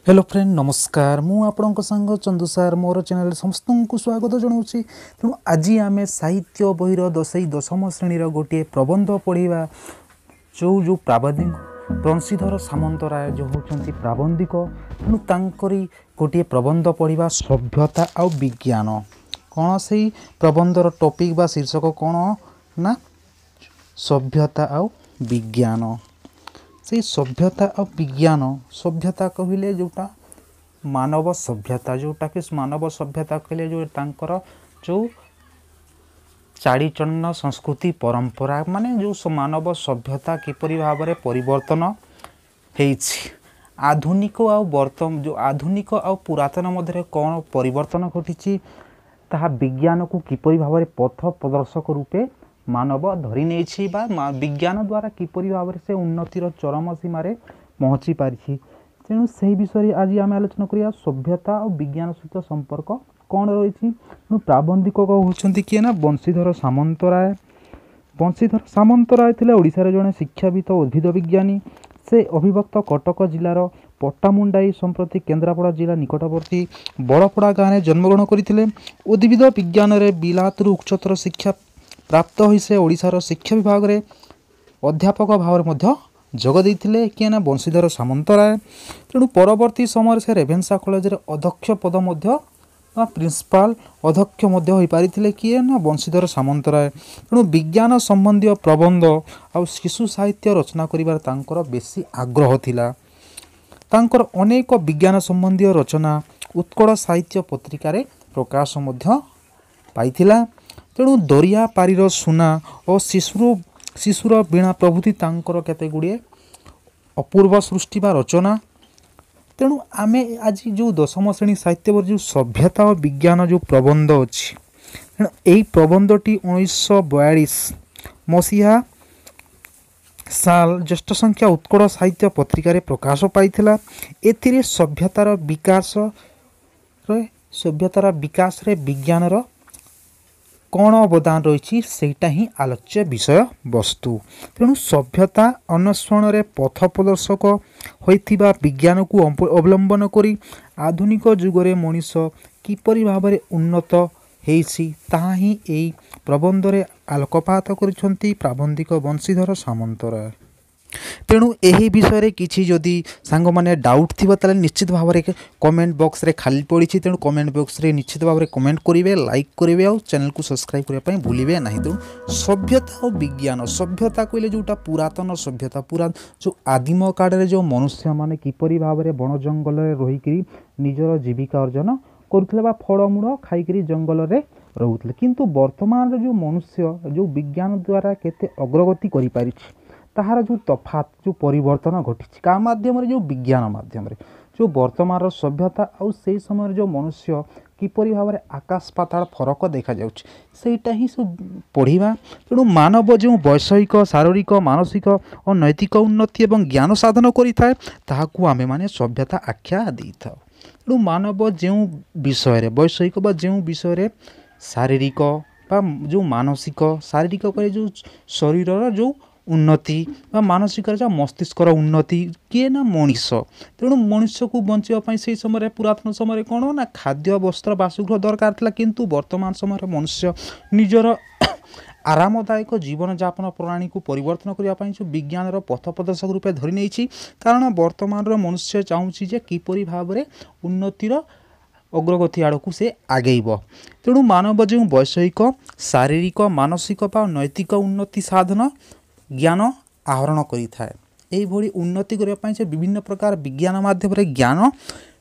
Hello friend, ନମସ୍କାର। ମୁଁ ଆପଣଙ୍କ ସାଙ୍ଗ ଚନ୍ଦୁ ସାର୍ ମୋର ଚ୍ୟାନେଲରେ ସମସ୍ତଙ୍କୁ ସ୍ୱାଗତ ଜଣାଉଛି। ତେଣୁ ଆଜି ଆମେ ସାହିତ୍ୟ ବହିର ଦଶମ ଶ୍ରେଣୀର ଗୋଟିଏ ପ୍ରବନ୍ଧ ପଢ଼ିବା, ଯେଉଁ ଯେଉଁ ପ୍ରାବନ୍ଧିକ ବଂଶୀଧର ସାମନ୍ତରାୟ ଯେଉଁ ହେଉଛନ୍ତି ପ୍ରାବନ୍ଧିକ। ତେଣୁ ତାଙ୍କରି ଗୋଟିଏ ପ୍ରବନ୍ଧ ପଢ଼ିବା, ସଭ୍ୟତା ଆଉ ବିଜ୍ଞାନ। କ'ଣ ସେଇ ପ୍ରବନ୍ଧର ଟପିକ୍ ବା ଶୀର୍ଷକ କ'ଣ ନା ସଭ୍ୟତା ଆଉ ବିଜ୍ଞାନ। ସେଇ ସଭ୍ୟତା ଆଉ ବିଜ୍ଞାନ, ସଭ୍ୟତା କହିଲେ ଯେଉଁଟା ମାନବ ସଭ୍ୟତା, ଯେଉଁଟାକି ମାନବ ସଭ୍ୟତା କହିଲେ ଯେଉଁ ତାଙ୍କର ଯେଉଁ ଚାଳିଚଳନ, ସଂସ୍କୃତି, ପରମ୍ପରା, ମାନେ ଯେଉଁ ମାନବ ସଭ୍ୟତା କିପରି ଭାବରେ ପରିବର୍ତ୍ତନ ହେଇଛି, ଆଧୁନିକ ଆଉ ଯେଉଁ ଆଧୁନିକ ଆଉ ପୁରାତନ ମଧ୍ୟରେ କ'ଣ ପରିବର୍ତ୍ତନ ଘଟିଛି, ତାହା ବିଜ୍ଞାନକୁ କିପରି ଭାବରେ ପଥ ପ୍ରଦର୍ଶକ ରୂପେ ମାନବ ଧରି ନେଇଛି ବା ବିଜ୍ଞାନ ଦ୍ୱାରା କିପରି ଭାବରେ ସେ ଉନ୍ନତିର ଚରମ ସୀମାରେ ପହଞ୍ଚି ପାରିଛି, ତେଣୁ ସେହି ବିଷୟରେ ଆଜି ଆମେ ଆଲୋଚନା କରିବା, ସଭ୍ୟତା ଆଉ ବିଜ୍ଞାନ ସହିତ ସମ୍ପର୍କ କ'ଣ ରହିଛି। ତେଣୁ ପ୍ରାବନ୍ଧିକ ହେଉଛନ୍ତି କିଏ ନା ବଂଶୀଧର ସାମନ୍ତରାୟ। ବଂଶୀଧର ସାମନ୍ତରାୟ ଥିଲେ ଓଡ଼ିଶାର ଜଣେ ଶିକ୍ଷାବିତ, ଉଦ୍ଭିଦ ବିଜ୍ଞାନୀ। ସେ ଅବିଭକ୍ତ କଟକ ଜିଲ୍ଲାର ପଟ୍ଟାମୁଣ୍ଡାଇ, ସମ୍ପ୍ରତି କେନ୍ଦ୍ରାପଡ଼ା ଜିଲ୍ଲା ନିକଟବର୍ତ୍ତୀ ବଡ଼ପଡ଼ା ଗାଁରେ ଜନ୍ମଗ୍ରହଣ କରିଥିଲେ। ଉଦ୍ଭିଦ ବିଜ୍ଞାନରେ ବିଲାତରୁ ଉଚ୍ଚତର ଶିକ୍ଷା ପ୍ରାପ୍ତ ହୋଇ ସେ ଓଡ଼ିଶାର ଶିକ୍ଷା ବିଭାଗରେ ଅଧ୍ୟାପକ ଭାବରେ ମଧ୍ୟ ଯୋଗ ଦେଇଥିଲେ। କିଏ ନା ବଂଶୀଧର ସାମନ୍ତରାୟ। ତେଣୁ ପରବର୍ତ୍ତୀ ସମୟରେ ସେ ରେଭେନ୍ସା କଲେଜରେ ଅଧ୍ୟକ୍ଷ ପଦ ମଧ୍ୟ ବା ପ୍ରିନ୍ସିପାଲ ଅଧ୍ୟକ୍ଷ ମଧ୍ୟ ହୋଇପାରିଥିଲେ। କିଏ ନା ବଂଶୀଧର ସାମନ୍ତରାୟ। ତେଣୁ ବିଜ୍ଞାନ ସମ୍ବନ୍ଧୀୟ ପ୍ରବନ୍ଧ ଆଉ ଶିଶୁ ସାହିତ୍ୟ ରଚନା କରିବାରେ ତାଙ୍କର ବେଶୀ ଆଗ୍ରହ ଥିଲା। ତାଙ୍କର ଅନେକ ବିଜ୍ଞାନ ସମ୍ବନ୍ଧୀୟ ରଚନା ଉତ୍କଳ ସାହିତ୍ୟ ପତ୍ରିକାରେ ପ୍ରକାଶ ମଧ୍ୟ ପାଇଥିଲା। ତେଣୁ ଦରିଆ ପାରିର ସୁନା ଓ ଶିଶୁର ବୀଣା ପ୍ରଭୃତି ତାଙ୍କର କେତେ ଗୁଡ଼ିଏ ଅପୂର୍ବ ସୃଷ୍ଟି ବା ରଚନା। ତେଣୁ ଆମେ ଆଜି ଯେଉଁ ଦଶମ ଶ୍ରେଣୀ ସାହିତ୍ୟ ବହି ଯେଉଁ ସଭ୍ୟତା ଓ ବିଜ୍ଞାନ ଯେଉଁ ପ୍ରବନ୍ଧ ଅଛି, ତେଣୁ ଏହି ପ୍ରବନ୍ଧଟି 1942 ମସିହା ସାଲ ଜ୍ୟେଷ୍ଠ ସଂଖ୍ୟା ଉତ୍କଳ ସାହିତ୍ୟ ପତ୍ରିକାରେ ପ୍ରକାଶ ପାଇଥିଲା। ଏଥିରେ ସଭ୍ୟତାର ବିକାଶରେ ବିଜ୍ଞାନର କ'ଣ ଅବଦାନ ରହିଛି, ସେଇଟା ହିଁ ଆଲୋଚ୍ୟ ବିଷୟବସ୍ତୁ। ତେଣୁ ସଭ୍ୟତା ଅନ୍ୱେଷଣରେ ପଥ ପ୍ରଦର୍ଶକ ହୋଇଥିବା ବିଜ୍ଞାନକୁ ଅବଲମ୍ବନ କରି ଆଧୁନିକ ଯୁଗରେ ମଣିଷ କିପରି ଭାବରେ ଉନ୍ନତ ହେଇଛି, ତାହା ହିଁ ଏଇ ପ୍ରବନ୍ଧରେ ଆଲୋକପାତ କରିଛନ୍ତି ପ୍ରାବନ୍ଧିକ ବଂଶୀଧର ସାମନ୍ତରାୟ। ତେଣୁ ଏହି ବିଷୟରେ କିଛି ଯଦି ସାଙ୍ଗମାନେ ଡାଉଟ୍ ଥିବ, ତାହେଲେ ନିଶ୍ଚିତ ଭାବରେ କମେଣ୍ଟ ବକ୍ସରେ ଖାଲି ପଡ଼ିଛି, ତେଣୁ କମେଣ୍ଟ ବକ୍ସରେ ନିଶ୍ଚିତ ଭାବରେ କମେଣ୍ଟ କରିବେ, ଲାଇକ୍ କରିବେ ଆଉ ଚ୍ୟାନେଲକୁ ସବସ୍କ୍ରାଇବ୍ କରିବା ପାଇଁ ଭୁଲିବେ ନାହିଁ। ତେଣୁ ସଭ୍ୟତା ଓ ବିଜ୍ଞାନ, ସଭ୍ୟତା କହିଲେ ଯେଉଁଟା ପୁରାତନ ସଭ୍ୟତା, ପୁରା ଯେଉଁ ଆଦିମ କାଳରେ ଯେଉଁ ମନୁଷ୍ୟମାନେ କିପରି ଭାବରେ ବଣ ଜଙ୍ଗଲରେ ରହିକରି ନିଜର ଜୀବିକା ଅର୍ଜନ କରୁଥିଲେ ବା ଫଳମୂଳ ଖାଇକରି ଜଙ୍ଗଲରେ ରହୁଥିଲେ, କିନ୍ତୁ ବର୍ତ୍ତମାନର ଯେଉଁ ମନୁଷ୍ୟ ଯେଉଁ ବିଜ୍ଞାନ ଦ୍ୱାରା କେତେ ଅଗ୍ରଗତି କରିପାରିଛି, ତାହାର ଯେଉଁ ତଫାତ୍, ଯେଉଁ ପରିବର୍ତ୍ତନ ଘଟିଛି କାହା ମାଧ୍ୟମରେ, ଯେଉଁ ବିଜ୍ଞାନ ମାଧ୍ୟମରେ, ଯେଉଁ ବର୍ତ୍ତମାନର ସଭ୍ୟତା ଆଉ ସେଇ ସମୟରେ ଯେଉଁ ମନୁଷ୍ୟ କିପରି ଭାବରେ ଆକାଶ ପାତାଳ ଫରକ ଦେଖାଯାଉଛି, ସେଇଟା ହିଁ ସବୁ ପଢ଼ିବା। ତେଣୁ ମାନବ ଯେଉଁ ବୈଷୟିକ, ଶାରୀରିକ, ମାନସିକ ଓ ନୈତିକ ଉନ୍ନତି ଏବଂ ଜ୍ଞାନ ସାଧନ କରିଥାଏ, ତାହାକୁ ଆମେମାନେ ସଭ୍ୟତା ଆଖ୍ୟା ଦେଇଥାଉ। ତେଣୁ ମାନବ ଯେଉଁ ବିଷୟରେ ବୈଷୟିକ ବା ଯେଉଁ ବିଷୟରେ ଶାରୀରିକ ବା ଯେଉଁ ମାନସିକ, ଶାରୀରିକ କହିଲେ ଯେଉଁ ଶରୀରର ଯେଉଁ ଉନ୍ନତି ବା ମାନସିକର ଯେଉଁ ମସ୍ତିଷ୍କର ଉନ୍ନତି, କିଏ ନା ମଣିଷ। ତେଣୁ ମଣିଷକୁ ବଞ୍ଚିବା ପାଇଁ ସେଇ ସମୟରେ, ପୁରାତନ ସମୟରେ କ'ଣ ନା ଖାଦ୍ୟ, ବସ୍ତ୍ର, ବାସଗୃହ ଦରକାର ଥିଲା। କିନ୍ତୁ ବର୍ତ୍ତମାନ ସମୟରେ ମନୁଷ୍ୟ ନିଜର ଆରାମଦାୟକ ଜୀବନଯାପନ ପ୍ରଣାଳୀକୁ ପରିବର୍ତ୍ତନ କରିବା ପାଇଁ ଯେଉଁ ବିଜ୍ଞାନର ପଥ ପ୍ରଦର୍ଶକ ରୂପେ ଧରି ନେଇଛି, କାରଣ ବର୍ତ୍ତମାନର ମନୁଷ୍ୟ ଚାହୁଁଛି ଯେ କିପରି ଭାବରେ ଉନ୍ନତିର ଅଗ୍ରଗତି ଆଡ଼କୁ ସେ ଆଗେଇବ। ତେଣୁ ମାନବ ଯେଉଁ ବୈଷୟିକ, ଶାରୀରିକ, ମାନସିକ ବା ନୈତିକ ଉନ୍ନତି ସାଧନ ଜ୍ଞାନ ଆହରଣ କରିଥାଏ, ଏଇଭଳି ଉନ୍ନତି କରିବା ପାଇଁ ସେ ବିଭିନ୍ନ ପ୍ରକାର ବିଜ୍ଞାନ ମାଧ୍ୟମରେ ଜ୍ଞାନ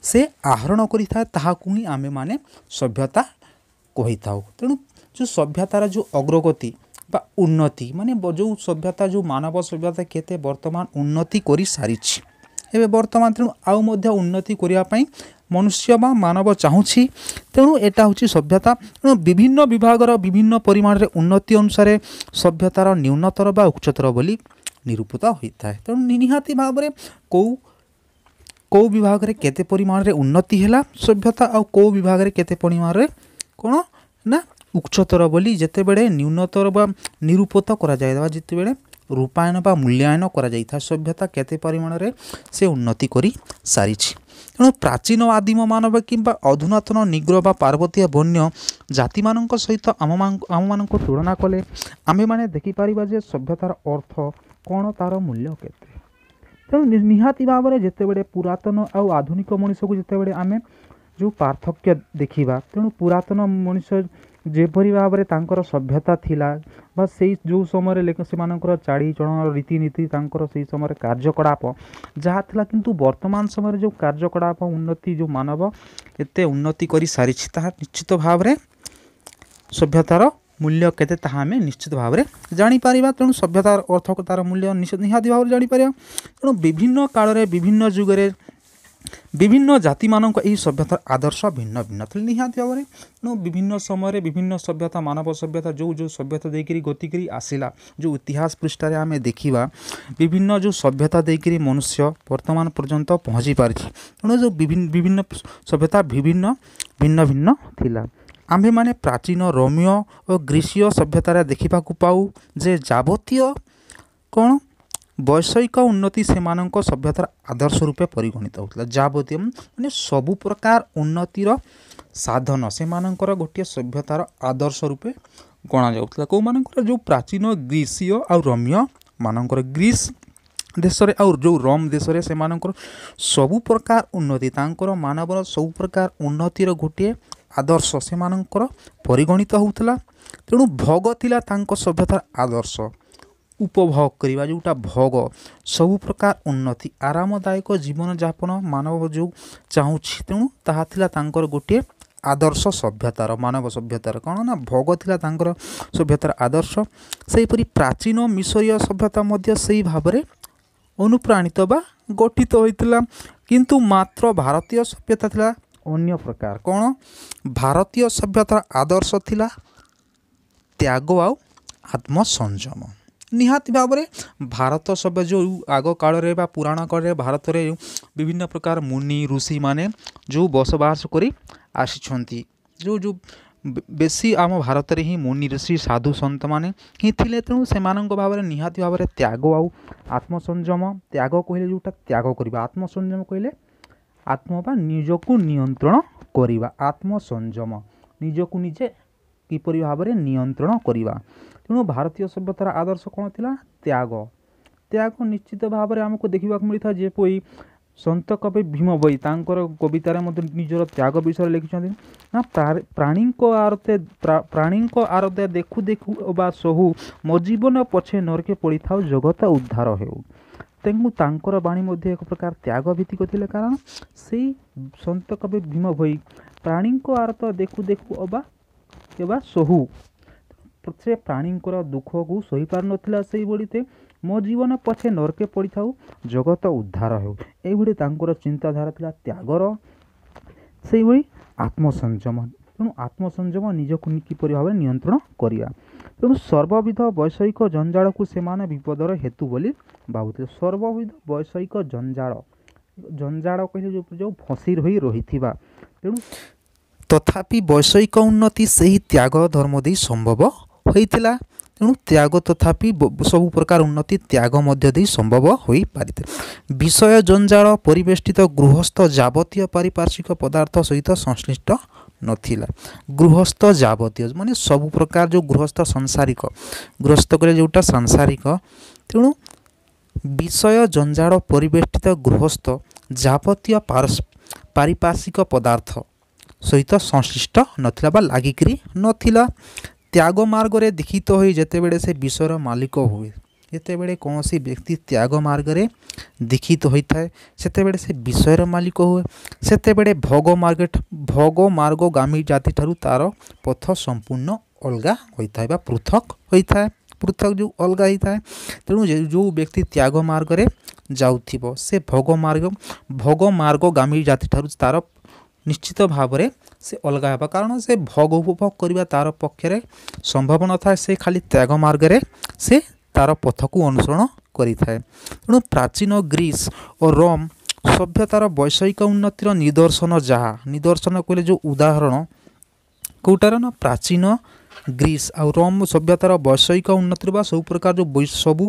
ସେ ଆହରଣ କରିଥାଏ, ତାହାକୁ ହିଁ ଆମେମାନେ ସଭ୍ୟତା କହିଥାଉ। ତେଣୁ ଯେଉଁ ସଭ୍ୟତାର ଯେଉଁ ଅଗ୍ରଗତି ବା ଉନ୍ନତି, ମାନେ ଯେଉଁ ସଭ୍ୟତା, ଯେଉଁ ମାନବ ସଭ୍ୟତା କେତେ ବର୍ତ୍ତମାନ ଉନ୍ନତି କରିସାରିଛି ଏବେ ବର୍ତ୍ତମାନ, ତେଣୁ ଆଉ ମଧ୍ୟ ଉନ୍ନତି କରିବା ପାଇଁ ମନୁଷ୍ୟ ବା ମାନବ ଚାହୁଁଛି। ତେଣୁ ଏଇଟା ହେଉଛି ସଭ୍ୟତା। ତେଣୁ ବିଭିନ୍ନ ବିଭାଗର ବିଭିନ୍ନ ପରିମାଣରେ ଉନ୍ନତି ଅନୁସାରେ ସଭ୍ୟତାର ନ୍ୟୁନତର ବା ଉଚ୍ଚତର ବୋଲି ନିରୂପିତ ହୋଇଥାଏ। ତେଣୁ ନିହାତି ଭାବରେ କେଉଁ କେଉଁ ବିଭାଗରେ କେତେ ପରିମାଣରେ ଉନ୍ନତି ହେଲା ସଭ୍ୟତା, ଆଉ କେଉଁ ବିଭାଗରେ କେତେ ପରିମାଣରେ କ'ଣ ନା ଉଚ୍ଚତର ବୋଲି ଯେତେବେଳେ ନ୍ୟୁନତର ବା ନିରୂପିତ କରାଯାଏ ବା ଯେତେବେଳେ ରୂପାୟନ ବା ମୂଲ୍ୟାୟନ କରାଯାଇଥାଏ, ସଭ୍ୟତା କେତେ ପରିମାଣରେ ସେ ଉନ୍ନତି କରି ସାରିଛି। ତେଣୁ ପ୍ରାଚୀନ ଆଦିମ ମାନବ କିମ୍ବା ଅଧୁନାତନ ନିଗ୍ରୋ ବା ପାର୍ବତୀୟ ବନ୍ୟ ଜାତିମାନଙ୍କ ସହିତ ଆମମାନଙ୍କୁ ତୁଳନା କଲେ ଆମେମାନେ ଦେଖିପାରିବା ଯେ ସଭ୍ୟତାର ଅର୍ଥ କ'ଣ, ତା'ର ମୂଲ୍ୟ କେତେ। ତେଣୁ ନିହାତି ଭାବରେ ଯେତେବେଳେ ପୁରାତନ ଆଉ ଆଧୁନିକ ମଣିଷକୁ ଯେତେବେଳେ ଆମେ ଯେଉଁ ପାର୍ଥକ୍ୟ ଦେଖିବା, ତେଣୁ ପୁରାତନ ମଣିଷ ଯେପରି ଭାବରେ ତାଙ୍କର ସଭ୍ୟତା ଥିଲା ବା ସେଇ ଯେଉଁ ସମୟରେ ସେମାନଙ୍କର ଚାଲିଚଳନ, ରୀତିନୀତି, ତାଙ୍କର ସେଇ ସମୟରେ କାର୍ଯ୍ୟକଳାପ ଯାହା ଥିଲା, କିନ୍ତୁ ବର୍ତ୍ତମାନ ସମୟରେ ଯେଉଁ କାର୍ଯ୍ୟକଳାପ ଉନ୍ନତି, ଯେଉଁ ମାନବ ଏତେ ଉନ୍ନତି କରିସାରିଛି, ତାହା ନିଶ୍ଚିତ ଭାବରେ ସଭ୍ୟତାର ମୂଲ୍ୟ କେତେ ତାହା ଆମେ ନିଶ୍ଚିତ ଭାବରେ ଜାଣିପାରିବା। ତେଣୁ ସଭ୍ୟତାର ଅର୍ଥ, ତା'ର ମୂଲ୍ୟ ନିହାତି ଭାବରେ ଜାଣିପାରିବା। ତେଣୁ ବିଭିନ୍ନ କାଳରେ, ବିଭିନ୍ନ ଯୁଗରେ ବିଭିନ୍ନ ଜାତିମାନଙ୍କ ଏହି ସଭ୍ୟତାର ଆଦର୍ଶ ଭିନ୍ନ ଭିନ୍ନ ଥିଲା ନିହାତି ଭାବରେ। ତେଣୁ ବିଭିନ୍ନ ସମୟରେ ବିଭିନ୍ନ ସଭ୍ୟତା, ମାନବ ସଭ୍ୟତା ଯେଉଁ ଯେଉଁ ସଭ୍ୟତା ଦେଇକରି ଗତି କରି ଆସିଲା, ଯେଉଁ ଇତିହାସ ପୃଷ୍ଠାରେ ଆମେ ଦେଖିବା, ବିଭିନ୍ନ ଯେଉଁ ସଭ୍ୟତା ଦେଇକରି ମନୁଷ୍ୟ ବର୍ତ୍ତମାନ ପର୍ଯ୍ୟନ୍ତ ପହଞ୍ଚି ପାରିଛି। ତେଣୁ ଯେଉଁ ବିଭିନ୍ନ ସଭ୍ୟତା ବିଭିନ୍ନ ଭିନ୍ନ ଭିନ୍ନ ଥିଲା। ଆମ୍ଭେମାନେ ପ୍ରାଚୀନ ରୋମୀୟ ଓ ଗ୍ରୀସୀୟ ସଭ୍ୟତାରେ ଦେଖିବାକୁ ପାଉ ଯେ ଯାବତୀୟ କ'ଣ ବୈଷୟିକ ଉନ୍ନତି ସେମାନଙ୍କ ସଭ୍ୟତାର ଆଦର୍ଶ ରୂପେ ପରିଗଣିତ ହେଉଥିଲା। ଯାବତୀୟ ମାନେ ସବୁ ପ୍ରକାର ଉନ୍ନତିର ସାଧନ ସେମାନଙ୍କର ଗୋଟିଏ ସଭ୍ୟତାର ଆଦର୍ଶ ରୂପେ ଗଣାଯାଉଥିଲା। କେଉଁମାନଙ୍କର? ଯେଉଁ ପ୍ରାଚୀନ ଗ୍ରୀସୀୟ ଆଉ ରୋମୀୟ ମାନଙ୍କର, ଗ୍ରୀସ୍ ଦେଶରେ ଆଉ ଯେଉଁ ରୋମ୍ ଦେଶରେ ସେମାନଙ୍କର ସବୁ ପ୍ରକାର ଉନ୍ନତି, ତାଙ୍କର ମାନବର ସବୁ ପ୍ରକାର ଉନ୍ନତିର ଗୋଟିଏ ଆଦର୍ଶ ସେମାନଙ୍କର ପରିଗଣିତ ହେଉଥିଲା। ତେଣୁ ଭୋଗ ଥିଲା ତାଙ୍କ ସଭ୍ୟତାର ଆଦର୍ଶ। ଉପଭୋଗ କରିବା ଯେଉଁଟା ଭୋଗ, ସବୁ ପ୍ରକାର ଉନ୍ନତି, ଆରାମଦାୟକ ଜୀବନଯାପନ ମାନବ ଯେଉଁ ଚାହୁଁଛି, ତେଣୁ ତାହା ଥିଲା ତାଙ୍କର ଗୋଟିଏ ଆଦର୍ଶ ସଭ୍ୟତାର, ମାନବ ସଭ୍ୟତାର। କ'ଣ ନା ଭୋଗ ଥିଲା ତାଙ୍କର ସଭ୍ୟତାର ଆଦର୍ଶ। ସେହିପରି ପ୍ରାଚୀନ ମିଶରୀୟ ସଭ୍ୟତା ମଧ୍ୟ ସେଇ ଭାବରେ ଅନୁପ୍ରାଣିତ ବା ଗଠିତ ହୋଇଥିଲା। କିନ୍ତୁ ମାତ୍ର ଭାରତୀୟ ସଭ୍ୟତା ଥିଲା ଅନ୍ୟ ପ୍ରକାର। କ'ଣ? ଭାରତୀୟ ସଭ୍ୟତାର ଆଦର୍ଶ ଥିଲା ତ୍ୟାଗ ଆଉ ଆତ୍ମସଂଯମ। ନିହାତି ଭାବରେ ଭାରତ ସଭ୍ୟ ଯେଉଁ ଆଗ କାଳରେ ବା ପୁରାଣ କାଳରେ ଭାରତରେ ବିଭିନ୍ନ ପ୍ରକାର ମୁନି ଋଷିମାନେ ଯେଉଁ ବସବାସ କରି ଆସିଛନ୍ତି, ଯେଉଁ ଯେଉଁ ବେଶୀ ଆମ ଭାରତରେ ହିଁ ମୁନି ଋଷି ସାଧୁ ସନ୍ଥମାନେ ହିଁ ଥିଲେ। ତେଣୁ ସେମାନଙ୍କ ଭାବରେ ନିହାତି ଭାବରେ ତ୍ୟାଗ ଆଉ ଆତ୍ମସଂଯମ। ତ୍ୟାଗ କହିଲେ ଯେଉଁଟା ତ୍ୟାଗ କରିବା, ଆତ୍ମସଂଯମ କହିଲେ ଆତ୍ମ ବା ନିଜକୁ ନିୟନ୍ତ୍ରଣ କରିବା, ଆତ୍ମସଂଯମ ନିଜକୁ ନିଜେ କିପରି ଭାବରେ ନିୟନ୍ତ୍ରଣ କରିବା। ତେଣୁ ଭାରତୀୟ ସଭ୍ୟତାର ଆଦର୍ଶ କ'ଣ ଥିଲା? ତ୍ୟାଗ। ତ୍ୟାଗ ନିଶ୍ଚିତ ଭାବରେ ଆମକୁ ଦେଖିବାକୁ ମିଳିଥାଏ, ଯେପରି ସନ୍ଥ କବି ଭୀମ ଭୋଇ ତାଙ୍କର କବିତାରେ ମଧ୍ୟ ନିଜର ତ୍ୟାଗ ବିଷୟରେ ଲେଖିଛନ୍ତି ନା, ପ୍ରାଣୀଙ୍କ ଆରତେ ପ୍ରାଣୀଙ୍କ ଆରତେ ଦେଖୁ ଦେଖୁ ବା ସହୁ, ମୋ ଜୀବନ ପଛେ ନରକେ ପଡ଼ିଥାଉ, ଜଗତ ଉଦ୍ଧାର ହେଉ। ତେଣୁ ତାଙ୍କର ବାଣୀ ମଧ୍ୟ ଏକ ପ୍ରକାର ତ୍ୟାଗ ଭିତ୍ତିକ ଥିଲେ, କାରଣ ସେଇ ସନ୍ଥ କବି ଭୀମ ଭୋଇ ପ୍ରାଣୀଙ୍କ ଆରତ ଦେଖୁ ଦେଖୁ ଅବା ଅବା ସହୁ, ସେ ପ୍ରାଣୀଙ୍କର ଦୁଃଖକୁ ସହିପାରୁନଥିଲା। ସେଇଭଳି ମୋ ଜୀବନ ପଛେ ନରକେ ପଡ଼ିଥାଉ, ଜଗତ ଉଦ୍ଧାର ହେଉ, ଏଇଭଳି ତାଙ୍କର ଚିନ୍ତାଧାରା ଥିଲା ତ୍ୟାଗର। ସେଇଭଳି ଆତ୍ମସଂଯମ। ତେଣୁ ଆତ୍ମସଂଯମ ନିଜକୁ କିପରି ଭାବରେ ନିୟନ୍ତ୍ରଣ କରିବା। ତେଣୁ ସର୍ବବିଧ ବୈଷୟିକ ଜଞ୍ଜାଳକୁ ସେମାନେ ବିପଦର ହେତୁ ବୋଲି ଭାବୁଥିଲେ। ସର୍ବବିଧ ବୈଷୟିକ ଜଞ୍ଜାଳ, ଜଞ୍ଜାଳ କହିଲେ ଯେଉଁ ଫସି ରହି ରହିଥିବା। ତେଣୁ ତଥାପି ବୈଷୟିକ ଉନ୍ନତି ସେହି ତ୍ୟାଗ ଧର୍ମ ଦେଇ ସମ୍ଭବ ହୋଇଥିଲା। ତେଣୁ ତ୍ୟାଗ, ତଥାପି ସବୁ ପ୍ରକାର ଉନ୍ନତି ତ୍ୟାଗ ମଧ୍ୟ ଦେଇ ସମ୍ଭବ ହୋଇପାରିଥିଲା। ବିଷୟ ଜଞ୍ଜାଳ ପରିବେଷ୍ଟିତ ଗୃହସ୍ଥ ଯାବତୀୟ ପାରିପାର୍ଶ୍ୱିକ ପଦାର୍ଥ ସହିତ ସଂଶ୍ଳିଷ୍ଟ ନଥିଲା। ଗୃହସ୍ଥ ଯାବତୀୟ ମାନେ ସବୁ ପ୍ରକାର ଯେଉଁ ଗୃହସ୍ଥ ସାଂସାରିକ, ଗୃହସ୍ଥ କହିଲେ ଯେଉଁଟା ସାଂସାରିକ। ତେଣୁ ବିଷୟ ଜଞ୍ଜାଳ ପରିବେଷ୍ଟିତ ଗୃହସ୍ଥ ଯାବତୀୟ ପାରିପାର୍ଶ୍ୱିକ ପଦାର୍ଥ ସହିତ ସଂଶ୍ଳିଷ୍ଟ ନଥିଲା ବା ଲାଗିକିରି ନଥିଲା। ତ୍ୟାଗ ମାର୍ଗରେ ଦୀକ୍ଷିତ ହୋଇ ଯେତେବେଳେ ସେ ବିଷୟର ମାଲିକ ହୁଏ, ଯେତେବେଳେ କୌଣସି ବ୍ୟକ୍ତି ତ୍ୟାଗ ମାର୍ଗରେ ଦୀକ୍ଷିତ ହୋଇଥାଏ, ସେତେବେଳେ ସେ ବିଷୟର ମାଲିକ ହୁଏ। ସେତେବେଳେ ଭୋଗ ମାର୍ଗଗାମୀ ଜାତିଠାରୁ ତା'ର ପଥ ସମ୍ପୂର୍ଣ୍ଣ ଅଲଗା ହୋଇଥାଏ ବା ପୃଥକ ହୋଇଥାଏ, ପୃଥକ ଯେଉଁ ଅଲଗା ହେଇଥାଏ। ତେଣୁ ଯେଉଁ ବ୍ୟକ୍ତି ତ୍ୟାଗ ମାର୍ଗରେ ଯାଉଥିବ, ସେ ଭୋଗ ମାର୍ଗଗାମୀ ଜାତିଠାରୁ ତା'ର ନିଶ୍ଚିତ ଭାବରେ ସେ ଅଲଗା ହେବ, କାରଣ ସେ ଭୋଗ ଉପଭୋଗ କରିବା ତା'ର ପକ୍ଷରେ ସମ୍ଭବ ନଥାଏ। ସେ ଖାଲି ତ୍ୟାଗ ମାର୍ଗରେ ସେ ତା'ର ପଥକୁ ଅନୁସରଣ କରିଥାଏ। ତେଣୁ ପ୍ରାଚୀନ ଗ୍ରୀସ୍ ଓ ରୋମ୍ ସଭ୍ୟତାର ବୈଷୟିକ ଉନ୍ନତିର ନିଦର୍ଶନ ଯାହା, ନିଦର୍ଶନ କହିଲେ ଯେଉଁ ଉଦାହରଣ କେଉଁଟାର ନା ପ୍ରାଚୀନ ଗ୍ରୀସ୍ ଆଉ ରୋମ୍ ସଭ୍ୟତାର ବୈଷୟିକ ଉନ୍ନତିର ବା ସବୁ ପ୍ରକାର ଯେଉଁ ସବୁ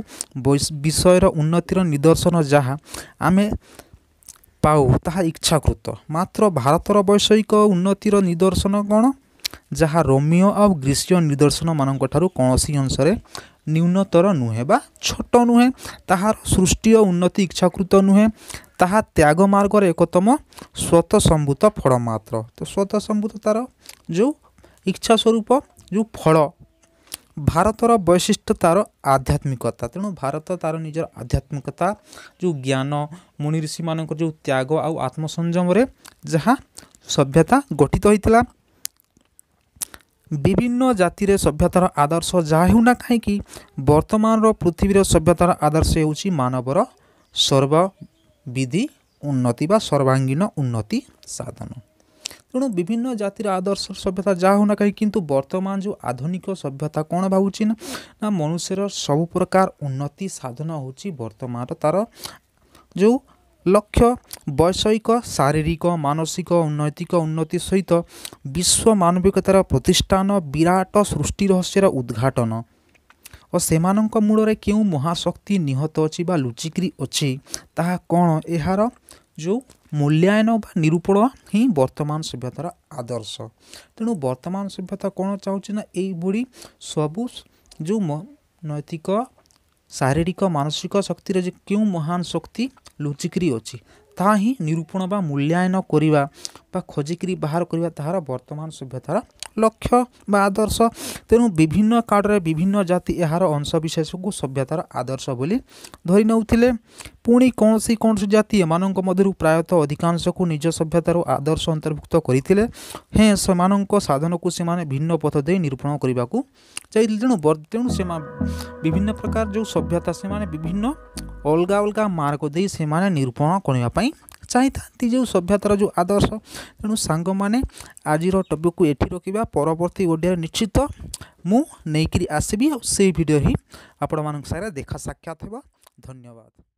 ବିଷୟର ଉନ୍ନତିର ନିଦର୍ଶନ ଯାହା ଆମେ ପାଉ ତାହା ଇଚ୍ଛାକୃତ। ମାତ୍ର ଭାରତର ବୈଷୟିକ ଉନ୍ନତିର ନିଦର୍ଶନ କ'ଣ, ଯାହା ରୋମୀୟ ଆଉ ଗ୍ରୀସୀୟ ନିଦର୍ଶନମାନଙ୍କ ଠାରୁ କୌଣସି ଅଂଶରେ ନ୍ୟୁନତର ନୁହେଁ ବା ଛୋଟ ନୁହେଁ। ତାହାର ସୃଷ୍ଟି ଓ ଉନ୍ନତି ଇଚ୍ଛାକୃତ ନୁହେଁ, ତାହା ତ୍ୟାଗ ମାର୍ଗର ଏକତମ ସ୍ୱତଃସମ୍ଭୂତ ଫଳ ମାତ୍ର। ତ ସ୍ୱତଃସମ୍ଭୂତ ତାର ଯେଉଁ ଇଚ୍ଛା ସ୍ୱରୂପ ଯେଉଁ ଫଳ। ଭାରତର ବୈଶିଷ୍ଟ୍ୟ ତାର ଆଧ୍ୟାତ୍ମିକତା। ତେଣୁ ଭାରତ ତାର ନିଜର ଆଧ୍ୟାତ୍ମିକତା, ଯେଉଁ ଜ୍ଞାନ, ମୁନି ଋଷିମାନଙ୍କର ଯେଉଁ ତ୍ୟାଗ ଆଉ ଆତ୍ମସଂଯମରେ ଯାହା ସଭ୍ୟତା ଗଠିତ ହୋଇଥିଲା। ବିଭିନ୍ନ ଜାତିରେ ସଭ୍ୟତାର ଆଦର୍ଶ ଯାହା ହେଉନା କାହିଁକି, ବର୍ତ୍ତମାନର ପୃଥିବୀର ସଭ୍ୟତାର ଆଦର୍ଶ ହେଉଛି ମାନବର ସର୍ବବିଧି ଉନ୍ନତି ବା ସର୍ବାଙ୍ଗୀନ ଉନ୍ନତି ସାଧନ। ତେଣୁ ବିଭିନ୍ନ ଜାତିର ଆଦର୍ଶ ସଭ୍ୟତା ଯାହା ହେଉନା କାହିଁକି, କିନ୍ତୁ ବର୍ତ୍ତମାନ ଯେଉଁ ଆଧୁନିକ ସଭ୍ୟତା କ'ଣ ଭାବୁଛି ନା ମନୁଷ୍ୟର ସବୁ ପ୍ରକାର ଉନ୍ନତି ସାଧନ ହେଉଛି ବର୍ତ୍ତମାନର ତାର ଯେଉଁ ଲକ୍ଷ୍ୟ। ବୈଷୟିକ, ଶାରୀରିକ, ମାନସିକ, ନୈତିକ ଉନ୍ନତି ସହିତ ବିଶ୍ୱ ମାନବିକତାର ପ୍ରତିଷ୍ଠାନ, ବିରାଟ ସୃଷ୍ଟି ରହସ୍ୟର ଉଦ୍ଘାଟନ ଓ ସେମାନଙ୍କ ମୂଳରେ କେଉଁ ମହାଶକ୍ତି ନିହତ ଅଛି ବା ଲୁଚିକିରି ଅଛି ତାହା କ'ଣ, ଏହାର ଯେଉଁ ମୂଲ୍ୟାୟନ ବା ନିରୂପଣ ହିଁ ବର୍ତ୍ତମାନ ସଭ୍ୟତାର ଆଦର୍ଶ। ତେଣୁ ବର୍ତ୍ତମାନ ସଭ୍ୟତା କ'ଣ ଚାହୁଁଛି ନା ଏଇଭଳି ସବୁ ଯେଉଁ ନୈତିକ, ଶାରୀରିକ, ମାନସିକ ଶକ୍ତିର ଯେ କେଉଁ ମହାନ ଶକ୍ତି ଲୁଚିକିରି ଅଛି ତାହା ହିଁ ନିରୂପଣ ବା ମୂଲ୍ୟାୟନ କରିବା ବା ଖୋଜିକିରି ବାହାର କରିବା ତାହାର ବର୍ତ୍ତମାନ ସଭ୍ୟତାର ଲକ୍ଷ୍ୟ ବା ଆଦର୍ଶ। ତେଣୁ ବିଭିନ୍ନ କାଳରେ ବିଭିନ୍ନ ଜାତି ଏହାର ଅଂଶବିଶେଷକୁ ସଭ୍ୟତାର ଆଦର୍ଶ ବୋଲି ଧରି ନେଉଥିଲେ। ପୁଣି କୌଣସି କୌଣସି ଜାତି ଏମାନଙ୍କ ମଧ୍ୟରୁ ପ୍ରାୟତଃ ଅଧିକାଂଶକୁ ନିଜ ସଭ୍ୟତାର ଆଦର୍ଶ ଅନ୍ତର୍ଭୁକ୍ତ କରିଥିଲେ ହେଁ ସେମାନଙ୍କ ସାଧନକୁ ସେମାନେ ଭିନ୍ନ ପଥ ଦେଇ ନିରୂପଣ କରିବାକୁ ଚାହିଁଥିଲେ। ତେଣୁ ସେମାନେ ବିଭିନ୍ନ ପ୍ରକାର ଯେଉଁ ସଭ୍ୟତା ସେମାନେ ବିଭିନ୍ନ ଅଲଗା ଅଲଗା ମାର୍ଗ ଦେଇ ସେମାନେ ନିରୂପଣ କରିବା ପାଇଁ ଚାହିଁଥାନ୍ତି ଯେଉଁ ସଭ୍ୟତାର ଯେଉଁ ଆଦର୍ଶ। ତେଣୁ ସାଙ୍ଗମାନେ, ଆଜିର ଟପିକକୁ ଏଠି ରଖିବା। ପରବର୍ତ୍ତୀ ଓଡ଼ିଆରେ ନିଶ୍ଚିତ ମୁଁ ନେଇକରି ଆସିବି ଆଉ ସେଇ ଭିଡ଼ିଓ ହିଁ ଆପଣମାନଙ୍କ ସାଙ୍ଗରେ ଦେଖା ସାକ୍ଷାତ ହେବ। ଧନ୍ୟବାଦ।